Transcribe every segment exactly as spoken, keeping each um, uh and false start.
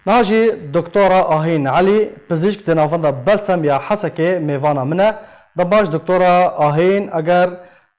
Niha jî Doktora Ahîn Elî, pizîşk di navenda Belsem ya Hesekê mêvana min e. De baş Doktora Ahîn, eger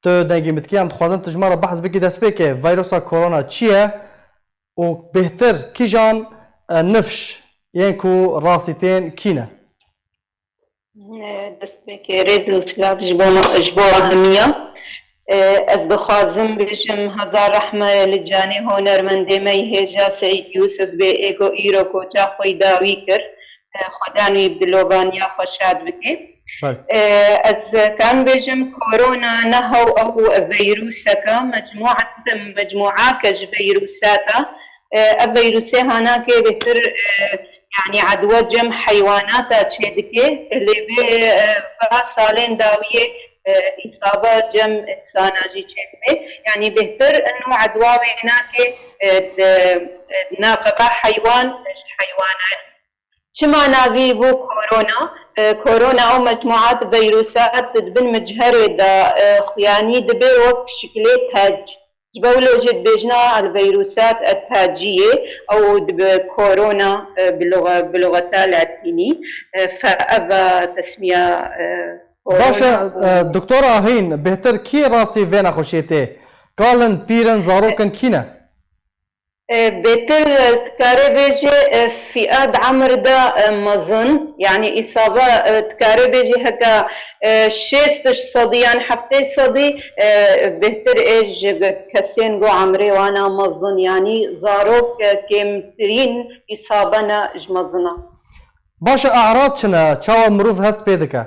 tu dengê min dikî, em dixwazin tu ji me re behs bikî destpêkê veyrusa korona çi ye û bêhtir kîjan, e, nifş yên ku rastî tên kî ne? Destpêkê rêz û silav ji bo me, ji bo hemiya. Ez dixwazim bêjim hezar rehme li canê hunermendê me yê hêja Seîd Yûsif bê, ê ku îro koça xwe yî dawî kir. Xwedan wî bi dilovaniya xwe şad bike. Belê. Ez karim bêjim korona ne hew ew veyrûseke, mecmûa, mecmûake ji veyrûsata. Ev veyrûsê hanakê bêhtir, e, yanî edwa cem heywanata çêdike, lê vê, e, va salên dawiyê, e, îsaba cem însana jî çêdibe. Yanî bêhtir ino edwa wê nake, e, di, e, naqeba heywan ji heywana. Çima navî bû korona? E, korona ew mecmuat veyrûsat di bin micherê de, e, xuyanî dibe wek şikilê tec. Ji ber wilo jî dibêjin a el-veyrûsat et-taciyê, ew dibe korona, e, bi luxe-, bi luxeta latînî, e, fe ev e tesmiya, e, Baş e, korona û e, Doktor Ahîn, bêhtir kî rastî vê nexweşiyê tê? Kal in, pîr in, zarok in, kî ne? E, bêhtir, e, dikare bêje, e, fiya di emir de, e, mezin, yanî îsaba, e, dikare bêje heke, e, şêst sedî yan heftê sedî, e, bêhtir ê ji kesên ku emrê wan a mezin, yanî zarok, e, kêmtirîn îsaba ne ji mezin a. Baş e, e'rad çi ne? Çawa mirov hest pê dike?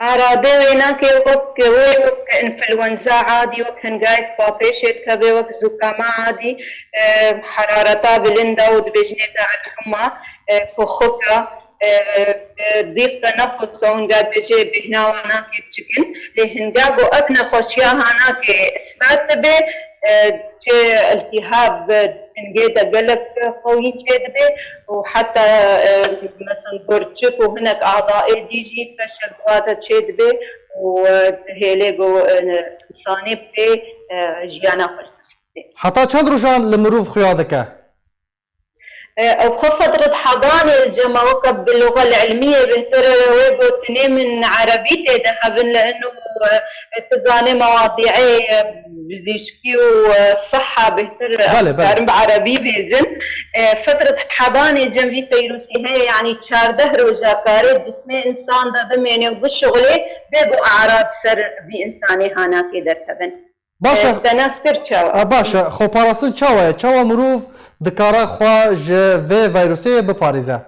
E'radê wê nake wek, wê wek înfluwenza adî, wek hingayek xwepêşê dikeve, wek zûkama adî, e, herareta bilind e û dibêjinê de elhuma, e, kuxuka, e, e, dîqe nefes û hinga dibêjê bêhna wan nake çikin. Lê hinga ku ev nexweşiya hanake îsbat dibe, e, çi iltîhab, e, hingê de gelek qewî çêdibe û heta, e, mesela gurçik û hinek adaê dî jî peşek wa de çêdibe û, e, hêlê ku, e, insanê pê, e, jiyana xwe ji dest dide. Heta çend rojan li mirov xuya dike? E, ew xwe fetret hedanê li cem e, weke bi luxel ilmiyê bêhtir wê gotinê min erebî tê dixebin, li ino, e, tu zanê mewadî'ê, e, pizîşkî û, e, siha bêhtir, e, Belê, belê. Karin bi erebî bêjin. E, fetret hedanê cem vî feyrûsî heye, yanî çardeh roja kare cismê însan de bimêne û bişuxulê, bê ku e'rad ser vî însanê hanakê derkevin. Baş e. E, te nas kir çawa? E, baş e. Xweparastin çawa ye? Çawa mirov dikare xwe ji vê veyrûsê biparêze?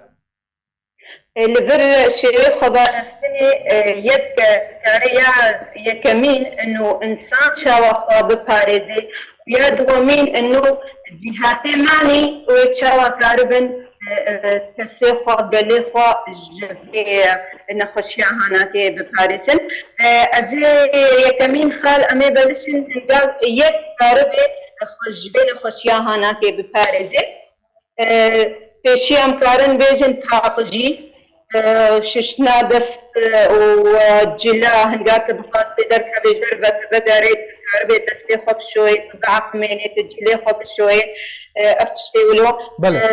E, li vir şêwê xweparastinê, e, yek, e, dikare ya yekemîn ino însan çawa xwe biparêze, ya duwemîn ino cîhatê manî wê çawa karibin, e, e, kesê xwe, gelê xwe ji vê, e, nexweşiya hanakê biparêzin. E, ez ê yekemîn xal em ê belişin hingav yek karibe xwe ji vê nexweşiya hanakê biparêze. E, pêşî em karin bêjin paqijî, e, şiştina dest, e, û, e, cila hinga tu bixwastê derkevê ji derve tu vegerê, tu karibê destê xwe bişoyê, tu biaqimênê, tu cilê xwe bişoyê, e, ev tiştê wilo. Belê. E,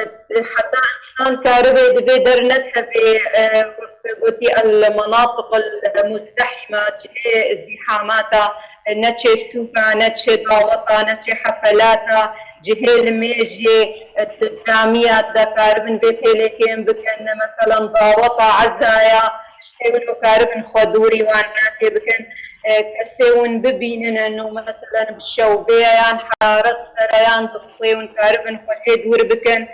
heta însan karibê divê dernekevê, e, wek gotî el menatiq el mustehîma, cihê îzdîhamata, neçê sûka, neçê daweta, neçê hefelata, cihê limêjê, di camiya de karibin vê pêlê kêm bikin, meselan daweta ezaya, tiştê wilo karibin xwe dûrî wan nakê bikin. E, kesê hûn bibînin, eno meselan bi şewbê yan heraret sere yan dixwê hûn karibin xwe jê dûr bikin.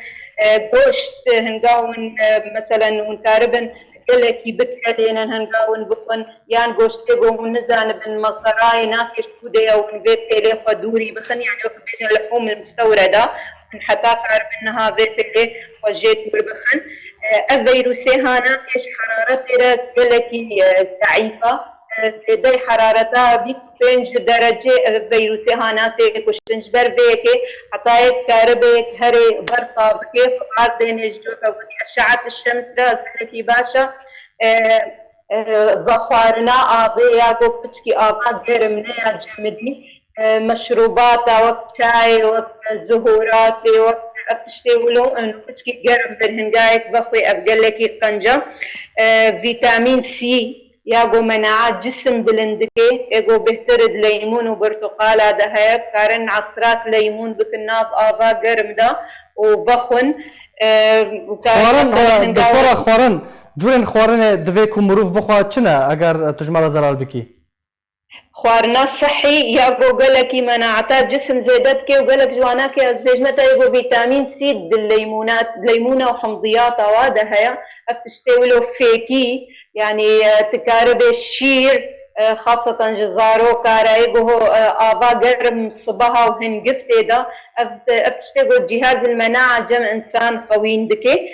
E, goşt hinga hûn, e, meselan hûn karibin gelekî bikelênin hinga hûn bixwin, yan goştê ku hûn nizanibin mezerayê nakê ji ku de ye hûn vê pêlê xwe dûrî bixin, yanî wek bêjin lihûm mistewreda, hûn heta karibin niha vê pêlê xwe jê dûr bixin. E, ev veyrûsê hanakê ji heraretê re gelekî, e, zeîf e. E, zêdey herareta bîst û pênc derecê, e, veyrûsê hanakê kuştin. Ji ber vê yekê heta yek karibe yek herê berfa bike, xebar dêne ji weke gotî eşe'et şems re gelekî baş e. E, e, vexwarina avê ya ku piçkî ava germ ne ya cemidî, e, meşrûbata wek çayê, wek zuhûratê, wek Ev tiştê wilo, û piçkî germ bir hingayek vexwê ev gelekî qenc e. E, vîtamîn C ya ku menaet cisim bilind dike, ê ku bêhtir di leymûn û birtuqala de heye, karin esrak leymûn bikin nav ava germ de û vexwin. E, û karin Xwarin, mesela e, hinga doktora, xwarin, curên xwarinê divê ku mirov bixwe çi ne eger tu ji me re zelal bikî? Xwarina sihî ya ku gelekî menaeta cisim zêde dike û gelek ji wana ke ez dibêjime te yê ku vîtamîn C di leymûna, leymûna û himdiyata wa de heye. Ev tiştê wilo fêkî, yanî, e, tu karibe şîr, e, xaseten ji zarokara yê ku ho, e, ava germ sibeha û hingif tê de. Ev, ev tiştê ku cihazil menaa cem insan qewîn dike.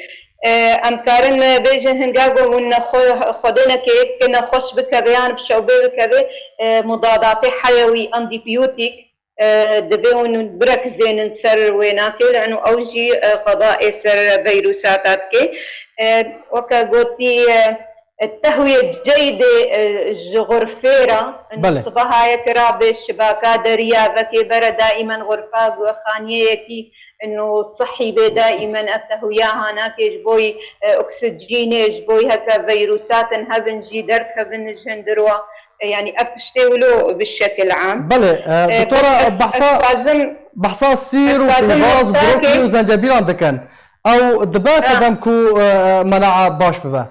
E, em karin bêjin hinga ku hûn nexwe-, xwedê neke yek nexweş bikeve yan bi şewbê bikeve, e, mudadatê heyewî, antibiyotîk, e, divê hûn birekizênin ser wênakê, li eno ew jî, e, qeda ê ser veyrûsata dike. E, weke gotî, e, e, tehwiyê ceydê, e, ji xurfê re, eno Belê. sibeha yek rabe şibaka deriya vekê bere daîmen xurfa xaniyeyekî eno sihî bê daîmen ev tehwiya hanakê ji boy, e, oksijînê, ji boy heke veyrûsatin hebin jî derkevin ji hindirwa. E, yanî ev tiştê wilo bi şekil am. Belê, e, E, doktora, bes ez, behsa, ez xwazim, behsa sîr ez û xwazim pîvaz, noktakê brokî û zencebîlan dikin. Ew dibe Ha. sedem ku, e, menaa baş bibe.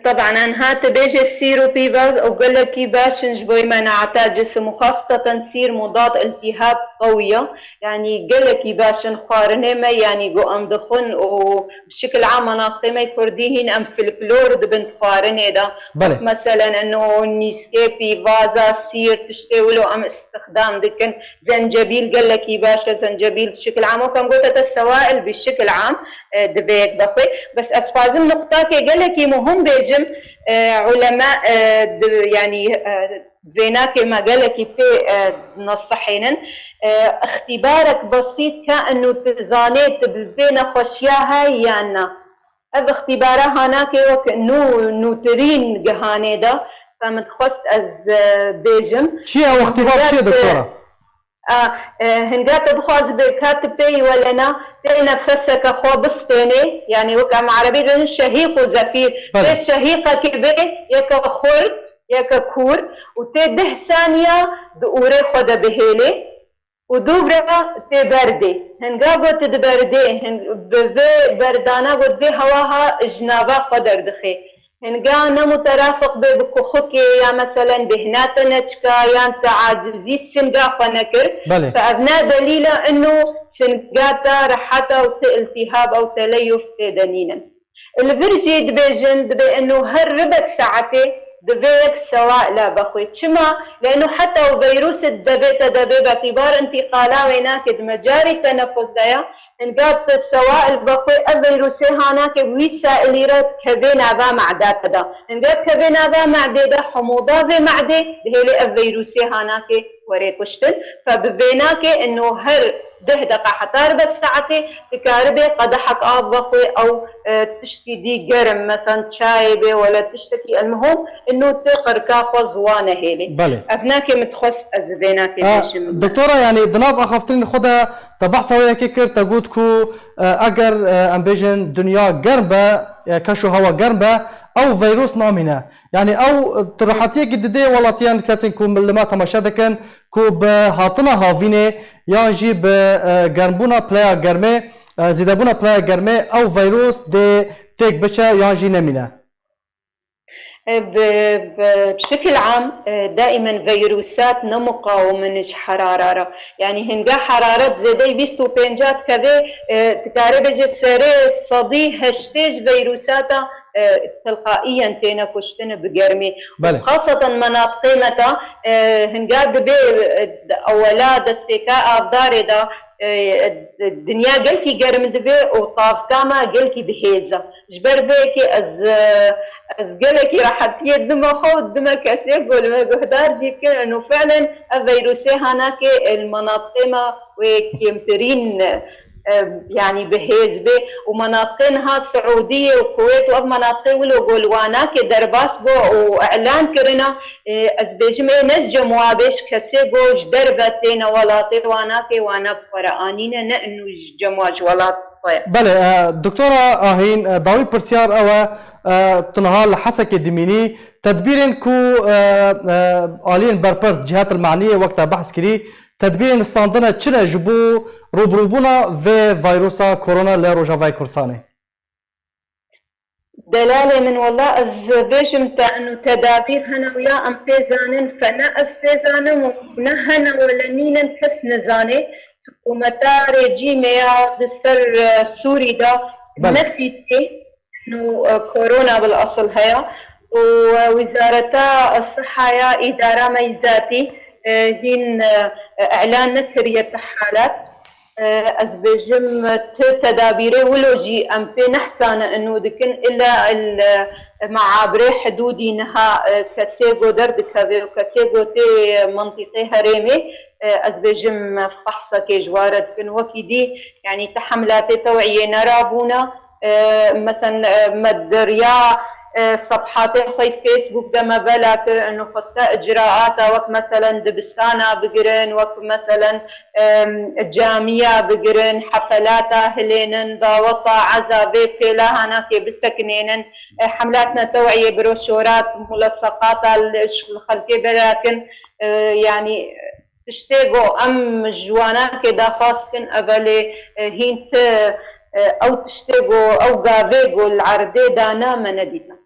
Teban, niha tu bêje sîr û pîvaz ew gelekî baş in ji bo menaeta cisim û xaseten sîr mudad iltîhab qewî ye. Yanî gelekî baş in xwarinê me, yanî ku em dixwin û bi şikil am menatiqê me kurdî hîn em folklor dibin xwarinê de. Belê. Wek meselen eno nîskê, pîvaza, sîr, tiştê wilo em îstixdam dikin. Zencebîl gelekî baş e, zencebîl bi şikil am wek em gote te sewail bi şikil am, e, divê yek vexwê. Bes ez xwazim nuqtakê gelekî muhim bêjim, e, ulema, e, di, yanî, e, vênakê me gelekî pê, e, nasihênin. E, îxtîbarek besît ke eno tu zanê tu bi vê nexweşiya hay yan na. Ev îxtîbara hanakê wek nû, nûtirîn gihanê de, ka min dixwest ez, e, bêjim. Çi ye ew îxtîbar, çi ye, doktora? A, e, hinga te bixwazibe ka tu pêyî welena, tê nefeseke xwe bistênê, yanî wek em erebî dibêjin şehîq û zefîr. Belê. Tê şehîqekê bê, yeke xurt, yeke kûr û tê deh saniya di ûrê xwe de bihêlê û dûvra tê berdê. Hinga got tu di berdê, hin-, bi vê berdana got vê hewa ha ji nava xwe derdixê. Hinga ne muterafiq bê bi kuxikê ya meselen bêhna te neçika yan te acizî singa xwe nekir. Belê. Fe ev ne delîl e ino singa te reheta û ti iltîhab ew teleyuf tê de nînin. Li vir jî dibêjin, dibê ino her ribek saetê divê yek sewaila bexwê. Çima? Li ino heta û veyrûsê di devê te de bê, betîbar întîqala wê nake, di mecarî tenefus de ya. Hinga tu sewail vexwê, ev veyrûsê hanake wî sailî re kevê nava meda te de. Hinga kevê nava medê de, hemûda vê medê dihêlê ev veyrûsê hanake werê kuştin. Fe bi vê nake ino her deh deqa heta ribek saetê, tu karibê qedehek av vexwê ew, e, tiştî dî germ, meselen çayê bê wele tiştekî, elmuhim, ino tê qirka xwe ziwa nehêlê. Belê. Ev nake min dixwest ez vê nake A, bêjim. Doktora, yanî di nav axaftinên xwe de te behsa wê yekê kir, te got ku, e, eger, e, em bêjin dinya germ be, e, keş û hewa germ be, ew veyrûs namîne. Yanî ew, e, tu rehetiyekî didê welatiyan, kesên ku li me temaşe dikin, ku bi hatina havînê yan jî bi, e, germbûna pileya germê, e, zêdebûna pileya germê, ew veyrûs dê têk biçe yan jî nemîne? E, bi, bi şikil am, e, daimen veyrûsat ne muqawim in ji herara re. Yanî hinga heraret zêdeyî bîst û pênca dikeve, e, dikare bêje serê sedî heştê ji veyrûsata, e, tilqaiyen têne kuştin bi germî. Belê. Xaseten menatiqê me de, e, hinga dibe, e, ewela destpêka avdarê de, e, dinya gelkî germ dibe û tavka me gelkî bi hêz e. Ji ber vê yekê ez, e, ez gelekî rehetiyê dime xwe û dime kesê ku li me guhdar jî bikin. Û fi'len ev veyrûsê hanakê li menatiqê me wê kêmtirîn, e, e, yanî bi hêz bê û menatiqê niha Siûdiyê û Kuwêt û ev menatiqê wilo go li Wanakê derbas bû û îlan kirina, e, ez bêjim ê ne ji cem wa bê ji kesê go ji derve têne welatê Wanakê wana bi xwe re anîne, ne inu ji cem wa ji welat xwe ye. Belê, e, Doktora Ahîn, e, dawî pirsyar ew e, e, tu niha li Hesekê dimînî, tedbîrên ku, e, e, aliyên berpirs, cihet el maniyê wek te behs kirî, tedbîrên standine çi ne ji bo rûbirûbûna vê vayrosa korona li Rojavayê Kurdistanê? Delalê min, wela ez bêjim te, inu tedabîr hene û ya em pê zanin, fe ne ez pê zanim û ne hene wele nînin, kes nizane. Hikûmeta rejîmê ya di ser, e, Sûrî de Belê. nefî tê inu, e, korona bil esil heye û, e, Wizareta Siha ya îdara me yî zatî, e, hîn, e, îlan nekiriye ti halet. E, ez bêjim, ti tedabîrê wilo jî em pê nehsane inu dikin, illa il, e, meabirê hidûdî niha, e, kesê go derdikeve û kesê go tê mintîqê herêmê, e, ez bêjim fehsekê ji wa re dikin. Wekî dî, yanî ti hemlatê tewiyê nerabûne. E, mesen, e, me deriya, e, sefhatên xwe yê Facebook de me bela kir, inu xweste icraata wek mesen dibistana bigirin, wek mesen, e, camiya bigirin, hefelata hilênin, daweta eza vê pêla hanakê bisekinênin, e, hemlatne tewiyê broşorat, muleseqata li, li xelkê belakin, e, yanî tiştê go em ji wanakê daxwaz kin, evelê, e, hîn ti, e, ew tiştê go, ew gavê go li erdê dana me nedîtin.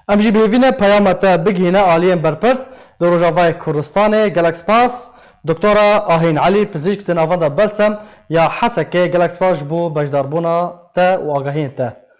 Em jî bi hêvî ne peyama te bigihîne aliyên berpirs di Rojavayê Kurdistanê. Gelek spas. Doktora Ahîn Elî, pizîşk di navenda Belsem ya Hesekê, gelek spas ji bo beşdarbûna te û agahiyên te.